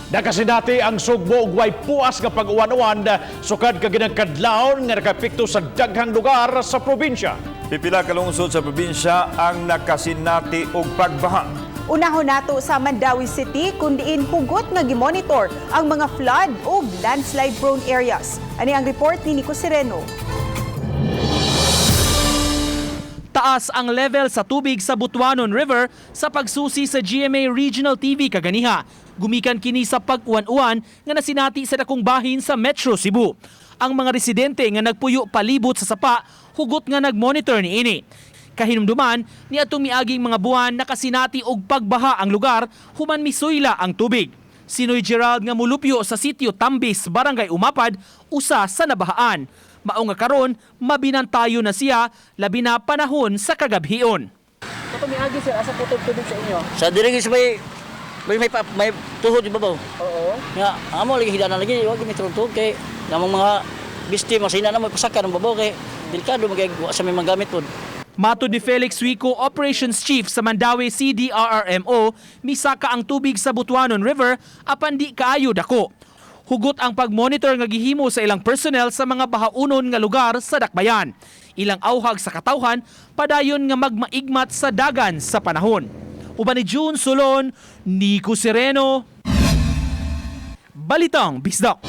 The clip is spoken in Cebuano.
Nakasinati ang Sugbo ug way puas nga pag-uwan-uwan sukad kaginang kadlawon nga nakapikto sa daghang lugar sa probinsya. Pipila ka lungsod sa probinsya ang nakasinati og pagbaha. Unahon nato sa Mandaue City kung diin hugot nga gimonitor ang mga flood ug landslide prone areas. Ani ang report ni Nico Sereno. Taas ang level sa tubig sa Butuanon River sa pagsusi sa GMA Regional TV kaganiha. Gumikan kini sa pag-uwan-uwan nga nasinati sa dakong bahin sa Metro Cebu. Ang mga residente nga nagpuyo palibot sa sapa, hugot nga nagmonitor niini. Kahinumduman, niadtong miaging mga buwan, nakasinati og pagbaha ang lugar human misuyla ang tubig. Si Noy Gerald nga mulupyo sa sitio Tambis, Barangay Umapad, usa sa nabahaan. Mao nga karon mabinantayo na siya, labi na panahon sa kagabhion. Kato miagi, sir, asa po tubig sa inyo? Sa diri sa may tuhod ibabaw. Oo. Nga amo lagi hidanan lagi wa gini tuhod kay namong mga bisti masina na may pasaka ng babaw kay delikado man kay wa sa may magamit pod. Matod ni Felix Wico, Operations Chief sa Mandaue CDRRMO, misaka ang tubig sa Butuanon River apan di kaayo dako. Hugot ang pagmonitor nga gihimo sa ilang personnel sa mga bahaunon nga lugar sa dakbayan. Ilang auhag sa katawhan, padayon nga magmaigmat sa dagan sa panahon. Uban ni June Solon, Nico Sereno, Balitang Bisdak.